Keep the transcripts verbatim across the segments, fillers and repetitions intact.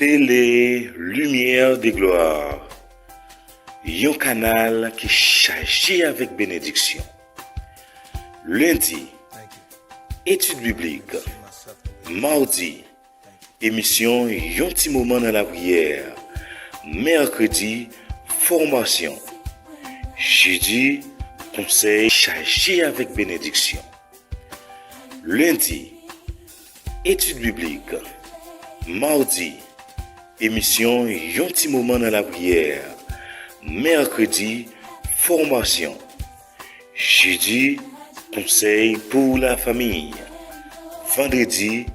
Tele Limyè de Glwa, yon kanal ki chaje avèk benediksyon. Lendi, etid biblik. Madi, emisyon Yon ti moman nan lapriyè. Mèkredi, fòmasyon. Jedi, konsèy chaje avèk benediksyon. Lendi, etid biblik. Madi, emisyon Yon ti moman nan lapriyè. Mèkredi, fòmasyon. Jedi, konsèy pou lafanmi. Vandredi,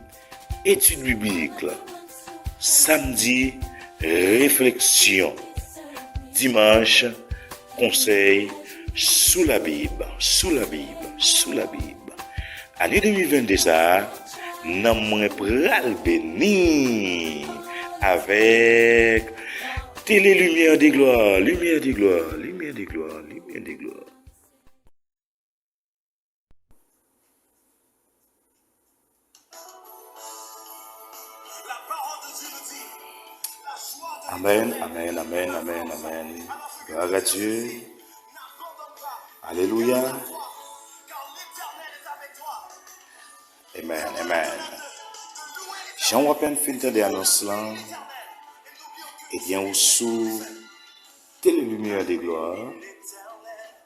etid biblik. Samdi, refleksyon. Dimanch, konsèy sou Labib, sou Labib, sou Labib. Ane de mil venn de sa a, nanm mwen pral beni avèk Tele Limyè de Glwa, Limyè de Glwa, Limyè de Glwa, Limyè de Glwa. Amen, amen, amen, amen, amen. Gloire à Dieu. Alelouya. Amen, amen. Jan w apèn fin tande anons lan, ebyen, ou sou Tele Limyè de Glwa,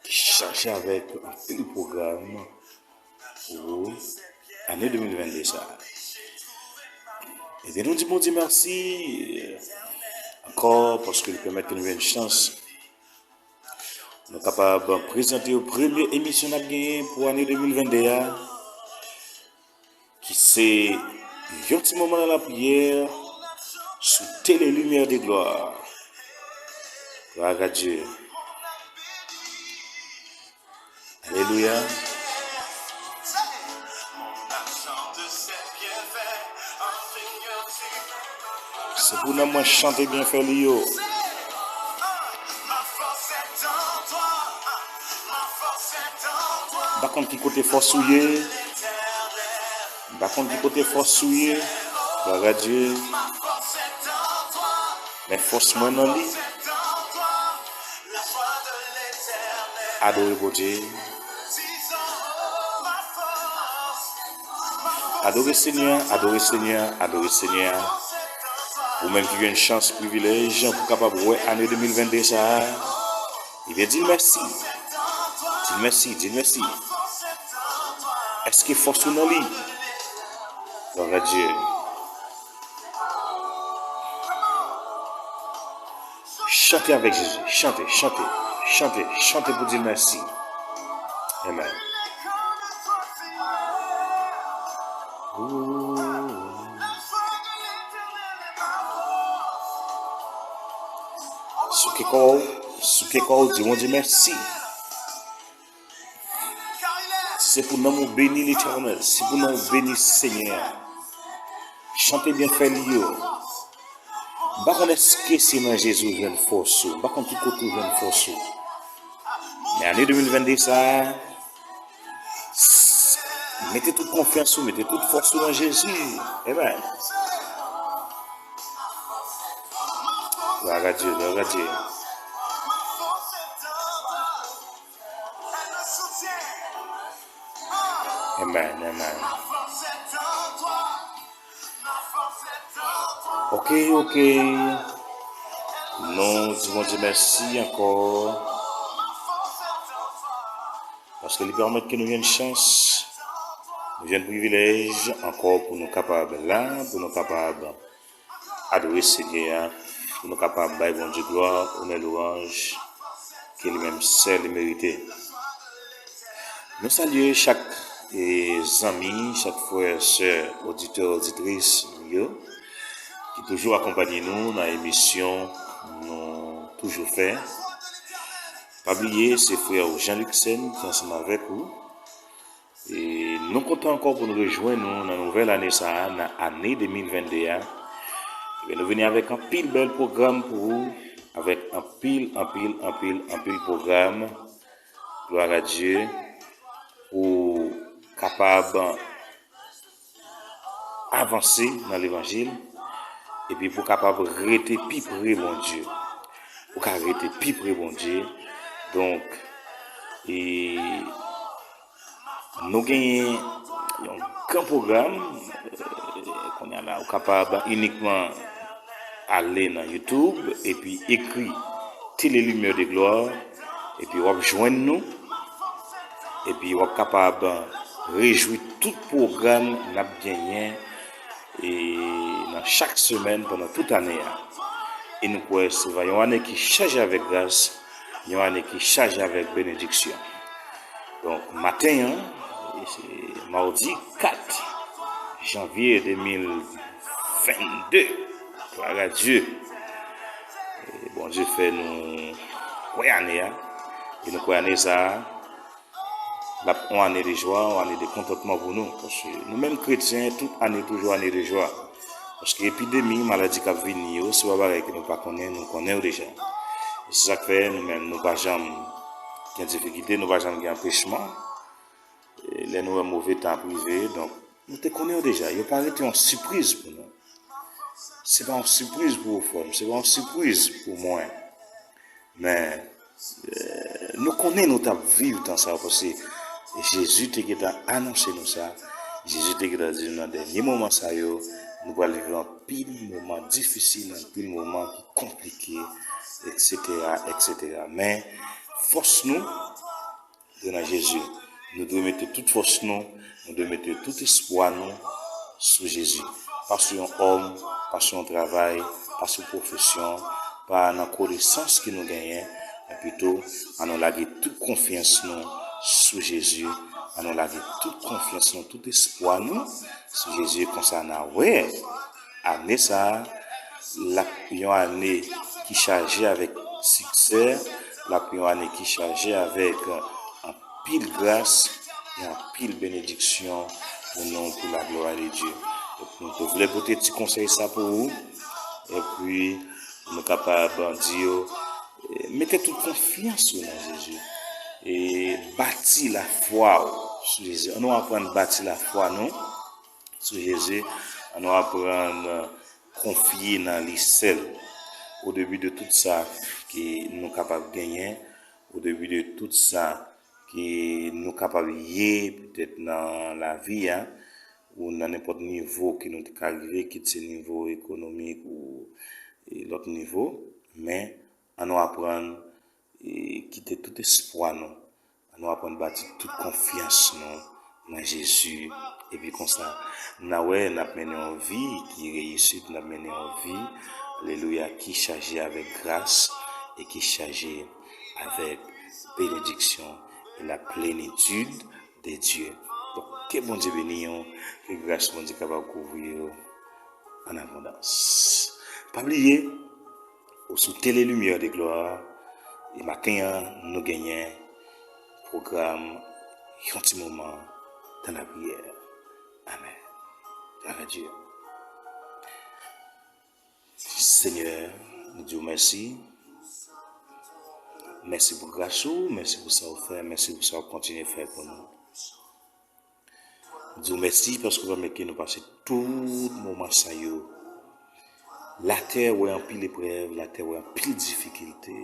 ki chaje avèk anpil pwogram pou ane de mil venn de sa a. Ebyen, nou di Bondye mèsi ankò paske li pèmèt ke nou jwenn chans nou kapab prezante yo premye emisyon n ap genyen pou ane de mil venn de a, ki se Yon ti moman nan lapriyè sou Tele Limyè de Glwa. Gloire à Dieu. Alelouya. Se pou nanm mwen chante byenfè li yo. M pa konn ki kote fòs ou ye. M pa konn ki kote fòs ou ye. Gloire à Dieu. Men fòs mwen nan li. Adore Bondye. Adore Senyè, adore Senyè, adore Senyè. Ou menm ki jwenn chans, privilèj pou kapab wè ane de mil venn de sa a, ebyen, di l mèsi. Di l mèsi, di l mèsi. Èske fòs ou nan li? Gloire à Dieu. Chante avèk Jezi. Chante, chante, chante, chante pou di l mèsi. Amen. Souke kò w, souke kò w, di Bondye mèsi. Se pou nanm ou beni Letènèl, se pou nanm ou beni Senyè a. Chante byenfè li yo. M pa konn èske se nan Jezi ou jwenn fòs ou. M pa konn ki kote ou jwenn fòs ou. Men ane de mil venn de sa a, s-, mete tout konfyans ou, mete tout fòs ou nan Jezi. Amen. Gloire à Dieu, gloire à Dieu. Amen, amen. Ok, ok. Nou di Bondye mèsi ankò. Paske li pèmèt ke nou jwenn chans, nou jwenn privilèj ankò pou nou kapab la, pou nou kapab adore Senyè a, pou nou kapab bay Bondye glwa, onè, lwanj, ke li menm sèl li merite. Nou salye chak, e, zanmi, chak frè, sè, oditè, oditris nou yo, ki toujou akonpanye nou nan emisyon nou toujou fè. Pa bliye, se frè ou Jean Luxen ki ansanm avèk ou. E nou kontan ankò pou nou rejwenn nou nan nouvèl ane sa a, nan ane de mil venn de a. Ebyen, nou vini avèk anpil bèl pwogram pou ou, avèk anpil, anpil, anpil, anpil pwogram. Gloire à Dieu. Pou kapab avanse nan levanjil. epi pou w kapab rete pi pre Bondye. Ou ka rete pi pre Bondye. Donk, e, nou genyen yon gran pwogram. E, kounye a la, ou kapab inikman ale nan YouTube epi ekri Tele Limyè de Glwa, epi w ap jwenn nou, epi w ap kapab rejwi tout pwogram n ap genyen e nan chak semèn pandan tout ane a. E nou kwè se va yon ane ki chaje avèk gras, yon ane ki chaje avèk benediksyon. Donk, maten an, e se madi kat janvye de mil vennde. Glwa a Dye. E Bondye fè nou kwè ane a. E nou kwè ane sa a, l ap yon ane de jwa, yon ane de kontantman pou nou. Paske nou menm kretyen, tout ane toujou ane de jwa. Paske epidemi, maladi k ap vini yo, se pa bagay ke nou pa konnen, nou konnen yo deja. E se sa k fè nou menm, nou pa janm gen difikilte, nou pa janm gen anpechman. E lè nou wè move tan ap rive, donk, nou te konnen yo deja. Yo pa rete yon sipriz pou nou. Se pa yon sipriz pou ou, frè m, se pa yon sipriz pou mwen. Men, eh, nou konnen nou t ap viv tan sa yo, paske Jezi te gentan anonse nou sa. Jezi te gentan di nou nan dènye moman sa yo, nou pral viv anpil moman difisil, anpil moman ki konplike, etsetera, etsetera. Men, fòs nou, dwe nan Jezi. Nou dwe mete tout fòs nou, nou dwe mete tout espwa nou sou Jezi. Pa sou yon òm, pa sou yon travay, pa sou pwofesyon, pa nan konesans ke nou genyen, men pito, ann nou lage tout konfyans nou sou Jezi, ann nou lage tout konfyans nou, tout espwa nou sou Jezi, konsa n a wè ane sa a, l ap yon ane ki chaje avèk siksè, l ap yon ane ki chaje avèk anpil gras e anpil benediksyon pou nou, pou laglwa de Dye. Donk, nou te vle pote ti konsèy sa pou ou, epi nou kapab di yo, eh, mete tout konfyans ou nan Jezi, e bati lafwa ou sou Jezi. Ann nou aprann bati lafwa nou sou Jezi, ann nou aprann konfye nan li sèl. Au début de tout sa ke nou kapab genyen, au début de tout sa ke nou kapab ye, petèt nan lavi a, ou nan nenpòt nivo ke nou te ka rive, kit se nivo ekonomik ou, e, lòt nivo, men ann nou aprann e kite tout espwa nou. Ann nou aprann bati tout konfyans nou nan Jezi. Epi konsa, n a wè n ap mennen yon vi ki reyisit, n ap mennen yon vi, alelouya, ki chaje avèk gras e ki chaje avèk benediksyon e la plenitid de Dye. Donk, ke Bondye beni w, ke gras Bondye kapab kouvri w an abondans. Pa bliye, ou sou Tele Limyè de Glwa, e maten an, nou genyen pwogram Yon ti moman dans la prière. Amèn. Glwa a Dye. Senyè, nou di w mèsi. Mèsi pou gras ou, mèsi pou sa w fè, mèsi pou sa w kontinye fè pou nou. Di w mèsi paske w pèmèt ke nou pase tout moman sa yo. Latè wè anpil eprèv, latè wè anpil difikilte.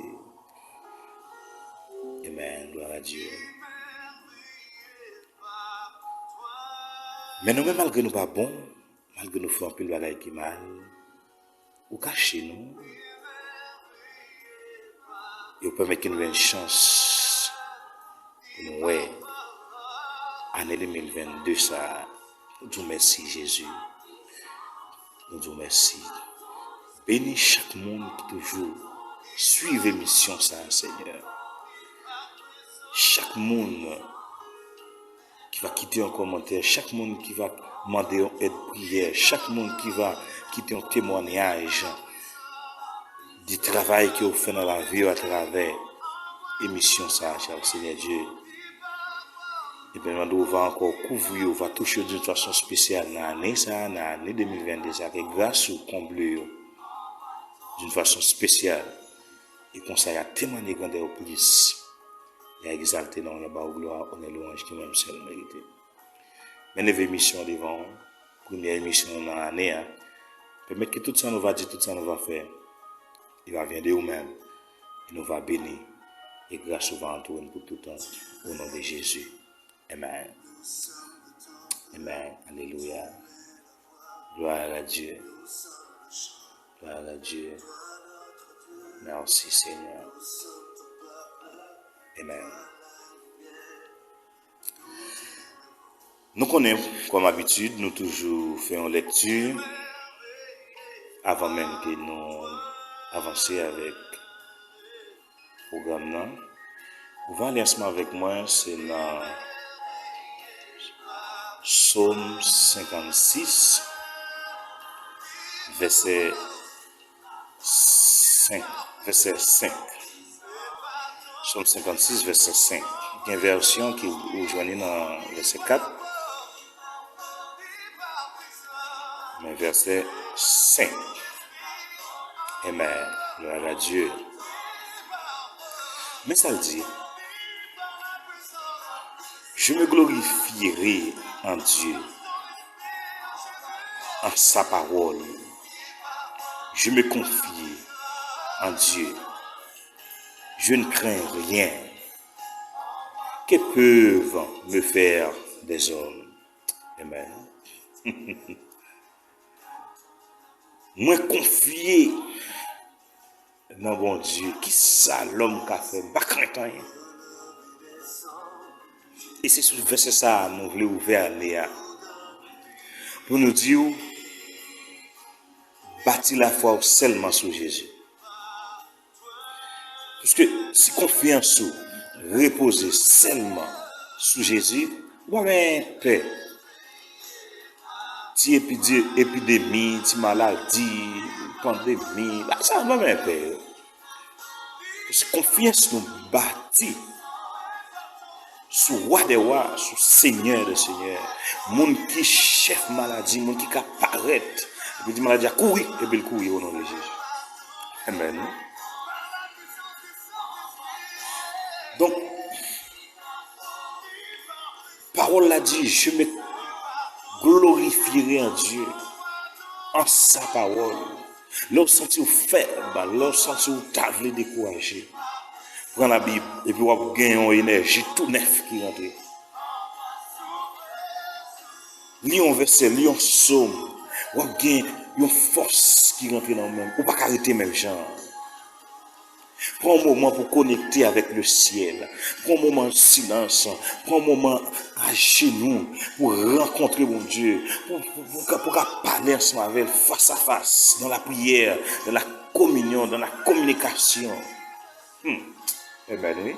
Amen, glwa a Dye. Men nou menm, malgre nou pa bon, malgre nou fè anpil bagay ki mal, ou kache nou. E w pèmèt ke nou jwenn chans pou nou wè ane de mil vennde sa a. Nou di w mèsi, Jezi. Nou di w mèsi. Beni chak moun ki toujou swiv emisyon sa a, Senyè. Chak moun ki va kite yon kòmantè, chak moun ki va mande yon èd priyè, chak moun ki va kite yon temwanyaj de travay ke w fè nan lavi yo atravè emisyon sa a, Senyè Dye. Ebyen, mande w va ankò kouvri yo, va touche yo d'une façon spéciale nan ane sa a, nan ane de mil vennde sa a, ke gras ou konble yo d'une façon spéciale. E konsa, y a temwanye grandè ou plis. Y a egzalte non w, y a ba w glwa, onè, lwanj ke menm sèl ou merite. Men leve emisyon an devan w, premyè emisyon nan ane a. Pèmèt ke tout sa nou va di, tout sa nou va fè, li va vyen de ou menm, e nou va beni, e gras ou va antoure n pou tout tan, o non de Jezi. Amen. Amen. Alelouya. Gloire à Dieu. Gloire à Dieu. Merci, Seigneur. Amen. Nou konnen, kòm abitid, nou toujou fè yon lèkti avan menm ke nou avanse avèk pwogram nan. Ou va li ansanm avèk mwen, se nan Sòm senkannsis, vèsè senk, vèsè senk. Sòm senkannsis, vèsè senk. Gen vèsyon ki ou jwenn li nan vèsè kat. Men vèsè senk. Amen. Gloire à Dieu. Men sa l di, Je me glorifierai en Dieu, en sa parole. Je me confie en Dieu. Je ne crains rien. Que peuvent me faire des hommes? Amen. Mwen konfye nan Bondye. Kisa lòm ka fè m? M pa krent anyen. E se sou vèsè sa a nou vle ouvè ane a. Pou nou di w, bati lafwa w sèlman sou Jezi. Paske si konfyans ou repoze sèlman sou Jezi, ou pa gen pè. Ti epide-, epidemi, ti maladi, pandemi, bagay sa yo pa gen pè yo. Paske konfyans nou bati sou Wa dè wa, sou Senyè dè senyè, moun ki chèf maladi, moun ki ka parèt, epi di maladi a kouri, epi l kouri o non de Jezi. Amen. Donk, pawòl la di, Je me glorifierai en Dieu, en sa parole. Lè w santi w fèb, lè w santi w ta vle dekouraje, pran Labib, epi w ap gen yon enèji tou nèf ki rantre. Li yon vèsè, li yon sòm, w ap gen yon fòs ki rantre nan ou menm. Ou pa ka rete menm jan an. Pran yon moman pou konekte avèk le syèl. Pran yon moman silans. Pran yon moman ajenou pou rankontre Bondye. Pou, pou, pou, ka- pou ka pale ansanm avè l fas a fas, dans la prière, dans la communion, dans la communication. Hmm. Amen, wi.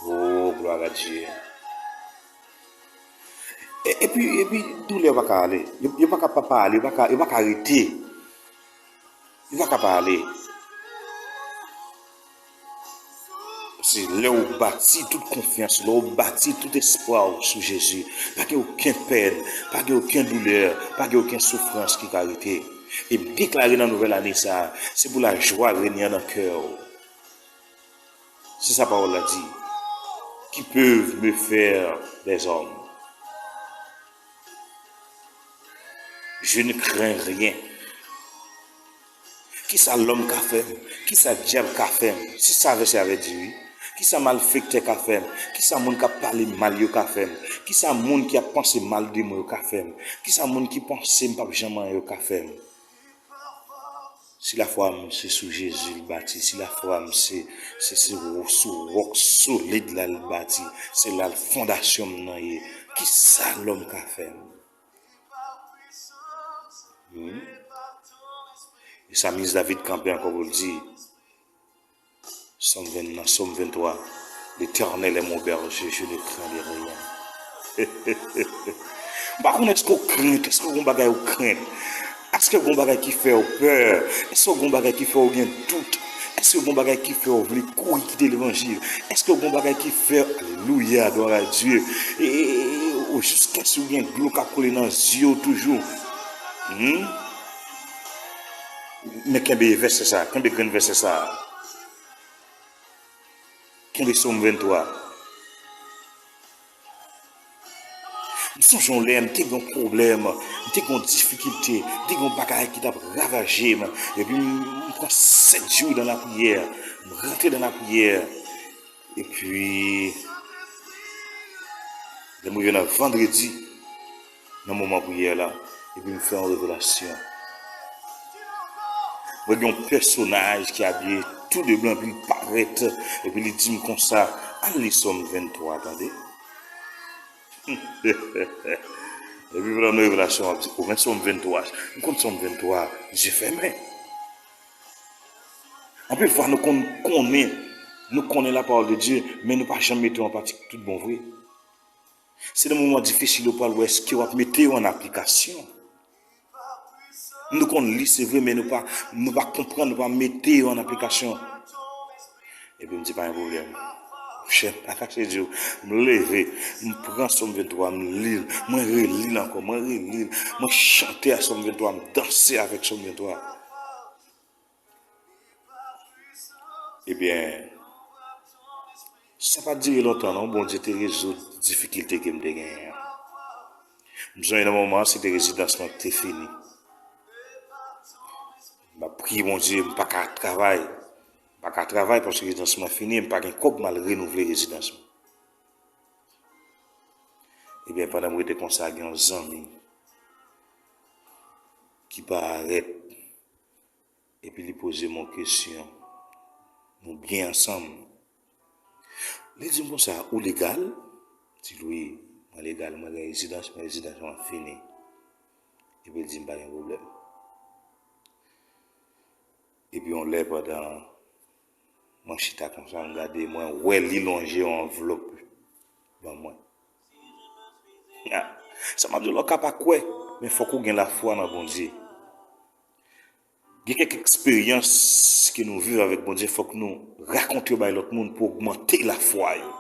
Oh, gloire à Dieu. E- Epi, epi, doulè yo pa ka ale. Yo, yo pa ka pa, pa ale, yo pa ka, yo pa ka rete. Li pa ka pa ale. Se lè w bati tout konfyans, lè w bati tout espwa w sou Jezi, pa gen okenn pèn, pa gen okenn doulè, pa gen okenn soufrans ki ka rete. E m deklare nan nouvèl ane sa a, se pou lajwa renye nan kè w. Se sa pawòl la di. Qui peuvent me faire des hommes? Je ne crains rien. Kisa lòm ka fè m? Kisa dyab ka fè m? Se sa vèsè a di, wi. Kisa malfektè ka fè m? Kisa moun k ap pale mal yo ka fè m? Kisa moun ki ap panse mal de mwen yo ka fè m? Kisa moun ki panse m p ap janm anyen yo ka fè m? Si lafwa m se sou Jezi l bati, si lafwa m se, se, se wo- sou wòk solid la l bati, se la l fondasyon m nan ye, kisa lòm ka fè m? Hmm? E sa minis David kanpe ankò pou l di, Sòm ven, nan Sòm venntwa, L'Éternel est mon berger, je ne craindrai rien. M pa konn èske w krent, èske w gon bagay ou krent? Èske w gon bagay ki fè w pè? Èske w gon bagay ki fè w gen dout? Èske w gon bagay ki fè w vle kouri kite levanjil? Èske w gon bagay ki fè, alelouya, gloire à Dieu, e, e, e, e, ou jiskèske w gen dlo k ap koule nan zye w toujou? Hmm? Men kenbe vèsè sa, kenbe grenn vèsè sa. Kenbe Sòm venntwa. M Sonje yon lè m te gen yon pwoblèm, m te gen yon difikilte, m te gen yon bagay ki t ap ravaje m. Epi m, m pran sèt jou dan lapriyè, m rantre dan lapriyè. Epi, lè m rive nan vandredi, nan moman priyè la, epi m fè yon revelasyon. Mwen gen yon pèsonaj ki abiye tou de blan, epi l parèt, epi li di m konsa, "Al li Sòm venntwa, tande." Epi pandan nou revelasyon, w ap di, "O, men Sòm venntwa, m konn Sòm venntwa, zye fèmen." Anpil fwa, nou konn konnen, nou konnen lapawòl de Dye, men nou pa janm mete yo an pratik tout bon vre. Se nan moman difisil yo pral wè èske w ap mete yo an aplikasyon. Nou konn li, se vre, men nou pa, nou pa konprann, nou pa mete yo an aplikasyon. Epi m di, "Pa gen pwoblèm." Monchè, m pa kache di w, m leve, m pran Sòm venntwa, m li l, mwen reli l ankò, mwen reli l, mwen chante a Sòm venntwa, m danse avèk Sòm venntwa. Ebyen, sa pa t dire lontan non, Bondye te rezoud difikilte ke m te genyen an. M sonje nan moman an, se te rezidans mwen ki te fini. M ap priye Bondye, m pa ka travay. M pa ka travay paske rezidans mwen fini, m pa gen kòb pou m al renouvle rezidans mwen. Ebyen, pandan m rete konsa, gen yon zanmi ki parèt, epi li poze m yon kesyon. Nou byen ansanm. Li di m konsa, "Ou legal?" M di l, "Wi, mwen legal, mwen gen rezidans, men rezidans mwen fini." Epi l di m, "Pa gen pwoblèm." Epi yon lè pandan mwen chita konsa, m gade, mwen wè li lonje yon anvlòp ban mwen. Ah, sa m ap di w la, w ka pa kwè, men fòk ou gen lafwa nan Bondye. Gen kèk eksperyans ke nou viv avèk Bondye, fòk nou rakonte yo bay lòt moun pou ogmante lafwa yo.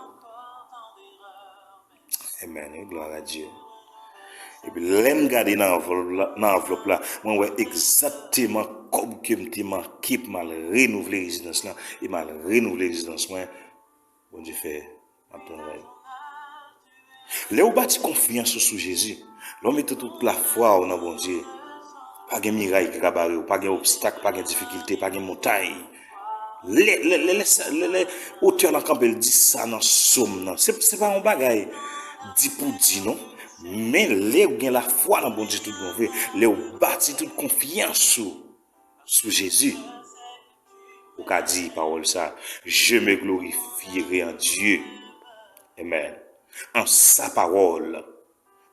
Amen, wi, gloire à Dieu. Epi lè m gade nan anvlòp la, nan anvlòp la, mwen wè egzakteman kòb ke m te manke pou m al renouvle rezidans lan, e m al renouvle rezidans mwen. Bondye fè m ap travay. Lè w bati konfyans ou sou Jezi, lè w mete tout lafwa w nan Bondye, pa gen miray ki ka bare w, pa gen obstak, pa gen difikilte, pa gen montay. Lè, lè, lè, lè, sa- lè, lè otè lan kanpe, l di sa nan sòm nan. Se, se pa yon bagay di pou di, non. Men lè w gen lafwa nan Bondye tout bon vre, lè w bati tout konfyans ou sou Jezi, ou ka di pawòl sa, "Je me glorifierai en Dieu." Amen. En sa parole.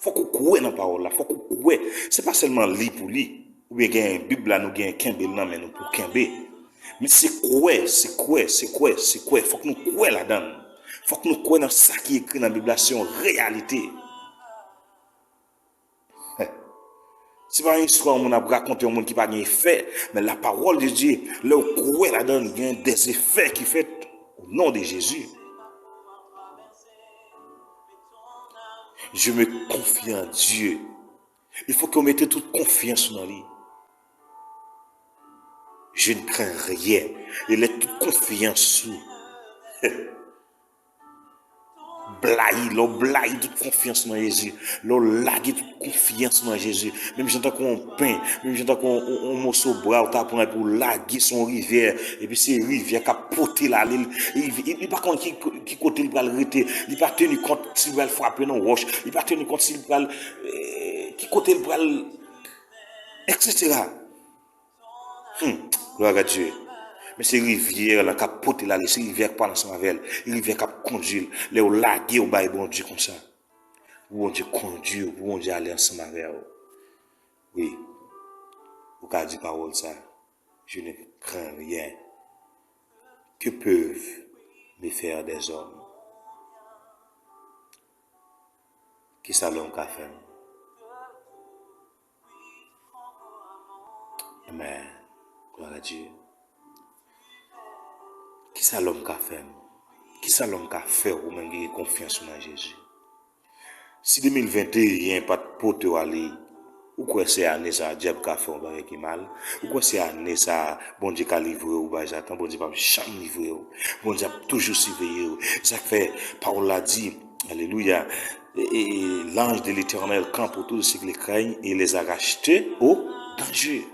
Fòk ou kwè nan pawòl la, fòk ou kwè. Se pa sèlman li pou li. Oubyen gen Bib la, nou gen kenbe l nan men nou pou kenbe. Men se kwè, se kwè, se kwè, se kwè. Fòk nou kwè ladan l. Fòk nou kwè nan sa ki ekri nan Bib la, se yon reyalite. Se pa yon istwa yon moun ap rakonte, yon moun ki pa gen efè, men la parole de Dieu, lè w kwè ladan l, gen des effets ki fèt au nom de Jésus. Je me confie en Dieu. Il faut que w mete tout konfyans ou nan li. Je ne crains rien. E lè tout konfyans ou blayi, lè w blayi tout konfyans nan Jezi, lè w lage tout konfyans nan Jezi, menm jan tankou yon pen, menm jan tankou yon, yon, yon moso bra w ta pran epi w lage sou yon rivyè, epi se rivyè k ap pote l ale, li, li, li pa konn ki, ki kote l pral rete, li pa teni kont si l pral frape nan wòch, li pa teni kont si l pral, eh, ki kote l pral, et cetera. Hmm, gloire à Dieu. Men se rivyè la k ap pote l ale, se rivyè k pral ansanm avè l, rivyè k ap kondui l. Lè w lage w bay Bondye konsa, pou Bondye kondui w, pou Bondye ale ansanm avè w. Wi, ou ka di pawòl sa, "Je ne crains rien. Que peuvent me faire des hommes?" Kisa lòm ka fè m? Amen. Gloire à Dieu. Kisa lòm ka fè m? Kisa lòm ka fè w, ou menm ki gen konfyans ou nan Jezi? Si de mil venteyen pa t pote w ale, ou kwè se ane sa a dyab ka fè w bagay ki mal? Ou kwè se ane sa a Bondye ka livre w bay Satan? Bondye p ap janm livre w. Bondye ap toujou siveye w. Se sa k fè pawòl la di, Alelouya. Et, et l'ange de l'Éternel campe autour de ceux qui le craignent et les arrache au danger.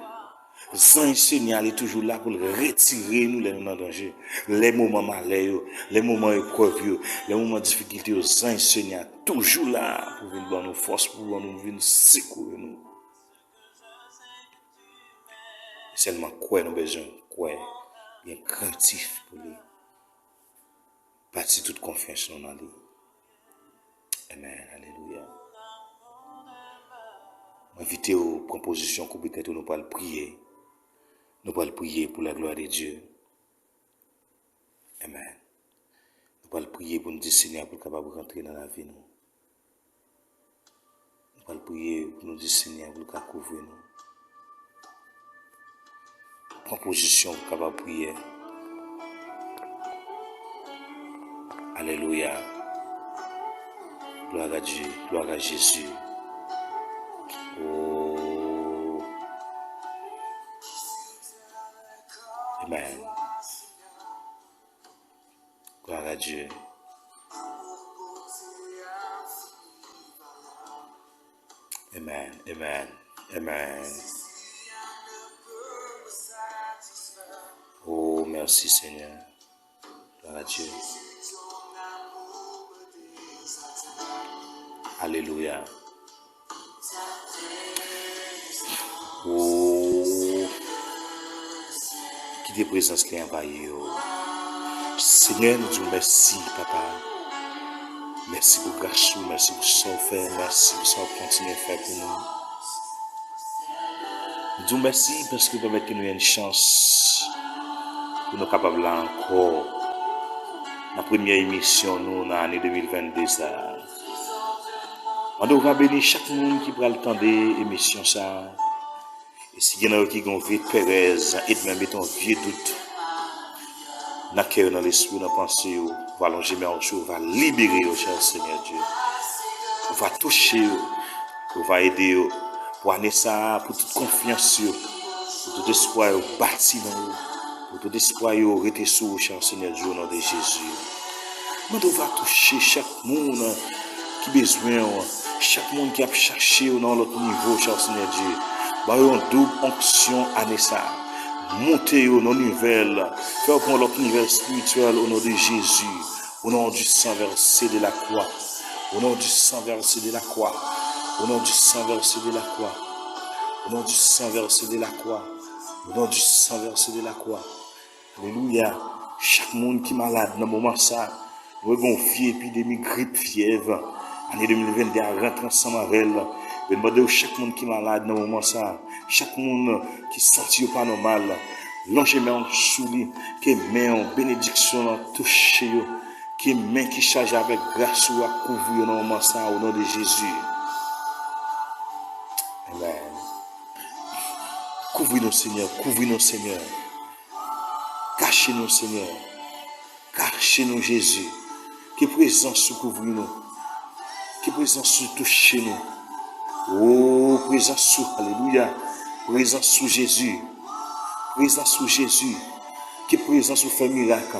Zanj Senyè a, li toujou la pou l retire nou lè nou nan danje. Lè moman malè yo, lè moman eprèv yo, lè moman difikilte yo, zanj Senyè a toujou la pou vin ban nou fòs, pou ban nou, vin sekoure nou. Sèlman kwè nou bezwen kwè, gen krentif pou li. Bati tout konfyans nou nan li. Amen. Alelouya. Mwen envite w pran pozisyon, koupe tèt ou, nou pral priye. Nou pral priye pour la gloire de Dieu. Amen. Nou pral priye pou nou di Senyè pou l kapab rantre nan lavi nou. Nou pral priye pou nou di Senyè pou l ka kouvri nou. Pran pozisyon pou kapab priye. Alelouya. Gloire à Dieu, gloire à Jésus. Oh. Amen. Gloire à Dieu. Amen, amen, amen. Oh, merci Seigneur. Gloire à Dieu. Alelouya. Oh. Kite prezans li anvayi yo. Senyè, nou di w mèsi, papa. Mèsi pou gras ou, mèsi pou sa w fè, mèsi pou sa w kontinye fè pou nou. Nou di w mèsi paske w pèmèt ke nou gen yon chans pou nou kapab la ankò nan premyè emisyon nou nan ane de mil vennde sa a. Mande w va beni chak moun ki pral tande emisyon sa a. E si gen nan yo ki gen yon vye pèrèz, edmen mete yon vye dout nan kè yo, nan lespri yo, nan panse yo, ou va lonje men w sou yo, ou va libere yo, chè Senyè Dye. Ou va touche yo, ou va ede yo. Pou ane sa a, pou tout konfyans yo, pou tout espwa yo bati nan ou, pou tout espwa yo rete sou ou, chè Senyè Dye, o non de Jezi. Mande w va touche chak moun ki bezwen w, chak moun ki ap chache w nan yon lòt nivo, chè Senyè Dye. Ba yo yon doub onksyon ane sa a. Monte yo nan yon nivèl, fè yo pran yon lòt nivèl espirityèl, o non de Jezi. Au nom du sang versé de la croix. Au nom du sang versé de la croix. Au nom du sang versé de la croix. Au nom du sang versé de la croix. Au nom du sang versé de la croix. Alelouya. Chak moun ki malad nan moman sa, nou wè gen yon vye epidemi grip, fyèv. Ane de mil vennde a rantre ansanm avè l. Mwen mande w, chak moun ki malad nan moman sa, chak moun ki santi yo pa nòmal, lonje men w sou li, ke men w benediksyon lan touche yo, ke men ki chaje avèk gras ou a kouvri yo nan moman sa, o non de Jezi. Amen. Kouvri nou, Senyè, kouvri nou, Senyè. Kache nou, Senyè. Kache nou, Jezi. Ke prezans ou kouvri nou. Ke prezans ou touche nou. O, prezans ou, alelouya. Prezans ou, Jezi. Prezans ou, Jezi. Ke prezans ou fè mirak.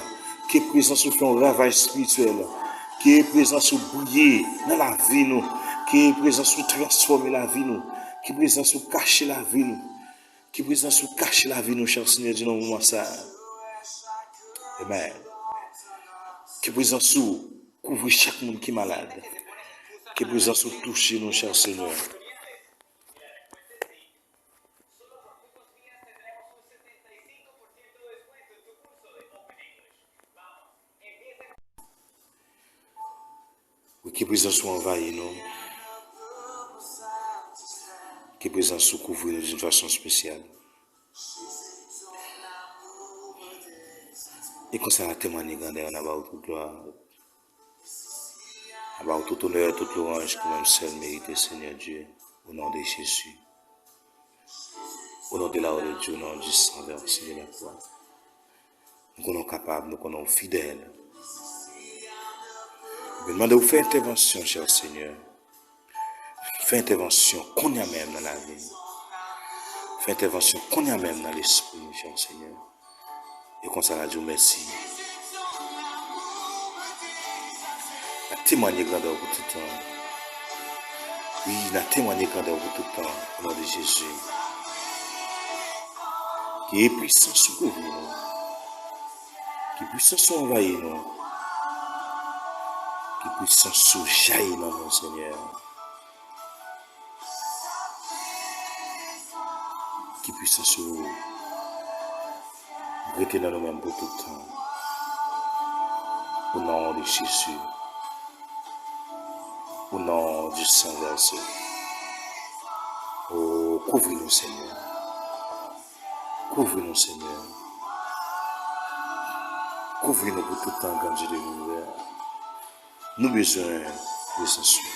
Ke prezans ou fè yon ravaj espirityèl. Ke prezans ou briye nan lavi nou. Ke prezans ou transfòme lavi nou. Ke prezans ou kache lavi nou. Ke prezans ou kache lavi nou, chè Senyè Dye, nan moman sa a. Amen. Ke prezans ou kouvri chak moun ki malad. Ke prezans ou touche nou, chè Senyè. Wi, ke prezans ou anvayi nou. Ke prezans ou kouvri nou d'une façon spéciale. E konsa, n a temwanye grandè w, n a ba w tout glwa. N a ba w tout onè, tout lwanj ke ou menm sèl merite, Senyè Dye, o non de Jezi. O non de la, o de Dye, o non du sang versé de la croix. Nou konnen w kapab, nou konnen w fidèl. Mwen mande w fè entèvansyon, chè Senyè. Fè entèvansyon kounye a menm nan lavi m. Fè entèvansyon kounye a menm nan lespri m, chè Senyè. E konsa n a di w mèsi. N a temwanye grandè w pou tout tan. Wi, n a temwanye grandè w pou tout tan, o non de Jezi. Ke pwisans ou kouvri nou. Ke pwisans ou anvayi nou. Ke pwisans ou jayi nan nou, Senyè. Ke pwisans ou rete nan nou menm pou tout tan. O non de Jezi. O non di san vèse. O, kouvri nou, Senyè. Kouvri nou, Senyè. Kouvri nou pou tout tan, Gran Dye de linivè. Nou bezwen prezans ou.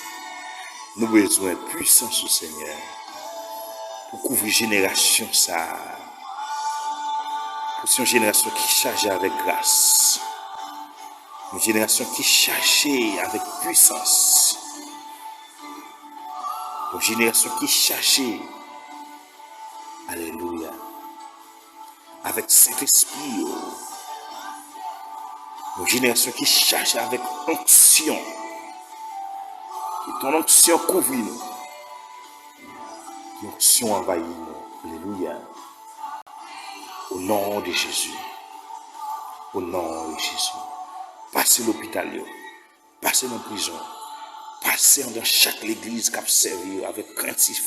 Nou bezwen pwisans ou, Senyè, pou kouvri jenerasyon sa a. Pou se yon jenerasyon ki chaje avèk gras. Yon jenerasyon ki chaje avèk pwisans. Yon jenerasyon ki chaje, alelouya, avèk Sentespri yo. Yon jenerasyon ki chaje avèk onksyon. Ke ton onksyon kouvri nou. Ke onksyon anvayi nou. Alelouya. O non de Jezi. O non de Jezi. Pase lopital yo. Pase nan prizon. Pase anndan chak legliz k ap sèvi yo avèk krentif,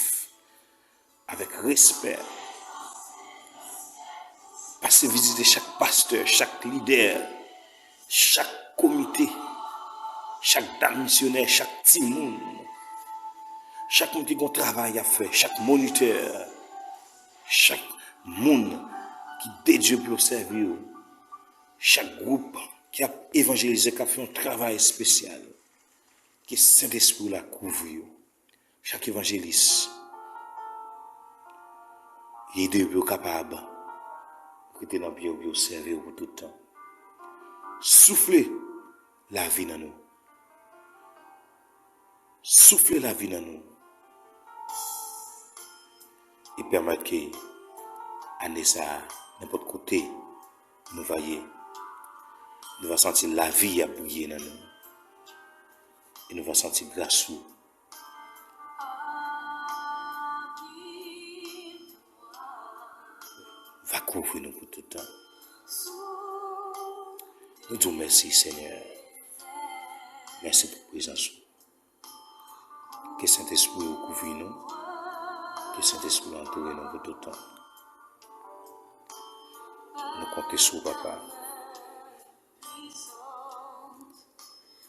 avèk respè. Pase vizite chak pastè, chak lidè, chak komite, chak dam misyonè, chak timoun, chak moun ki gen yon travay y ap fè, chak monitè, chak moun ki dedye pou yo sèvi w, chak gwoup ki ap evanjelize, k ap fè yon travay espesyal. Ke Sentespri w la kouvri yo. Chak evanjelis, ede yo pou yo kapab rete nan pye w, pou yo sèvi w pou tout tan. Soufle lavi nan nou. Soufle lavi nan nou. E pèmèt ke ane sa a, nenpòt kote nou va ye, nou va santi lavi ap briye nan nou. E nou va santi gras ou va kouvri nou pou tout tan. Nou di w mèsi, Senyè. Mèsi pou prezans ou. Ke Sentespri ou kouvri nou. Ke Sentespri ou antoure nou pou tout tan. Nou konte sou ou, Papa.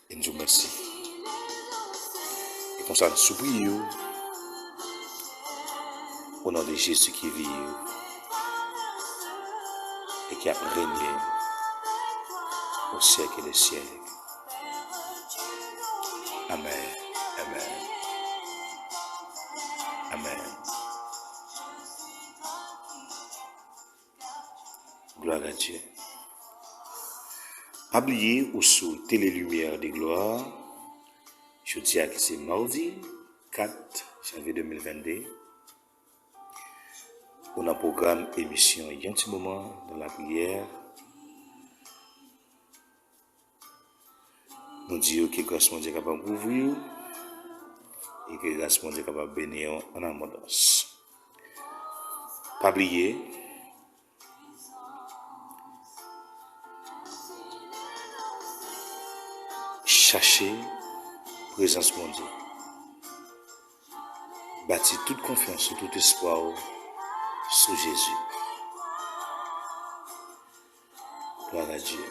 E n di w mèsi. E konsa n sipriye w, o non de Jezi ki viv e ki ap renye o syèk de syèk. Amèn. Amèn. Amèn. Glwa a Dye. Pa bliye ou sou Tele Limyè de Glwa, jodi a ki se madi kat janvye de mil venn de, ou nan pwogram emisyon Yon ti moman nan lapriyè. Nou di yo ke gras Bondye kapab kouvri w e ke gras Bondye kapab beni w an abondans. Pa bliye, chache prezans Bondye. Bati tout konfyans ou, tout espwa w sou Jezi. Glwa a Dye.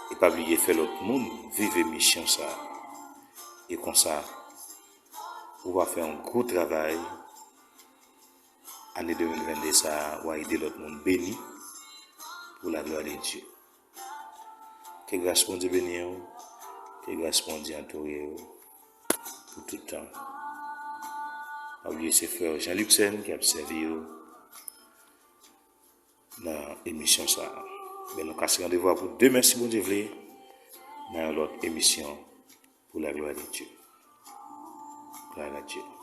E pa bliye fè lòt moun viv emisyon sa a. E konsa, ou va fè yon gwo travay. Ane de mil venn de sa a, w a ede lòt moun beni pou la glwa de Dye. Ke gras Bondye beni w. Ke gras Bondye antoure w pou tout tan. Pa bliye se frè Jean Luxen ki ap sèvi w nan emisyon sa a. Men nou kase randevou a pou demen si Bondye vle nan yon lòt emisyon pou la glwa de Dye. Glwa a Dye.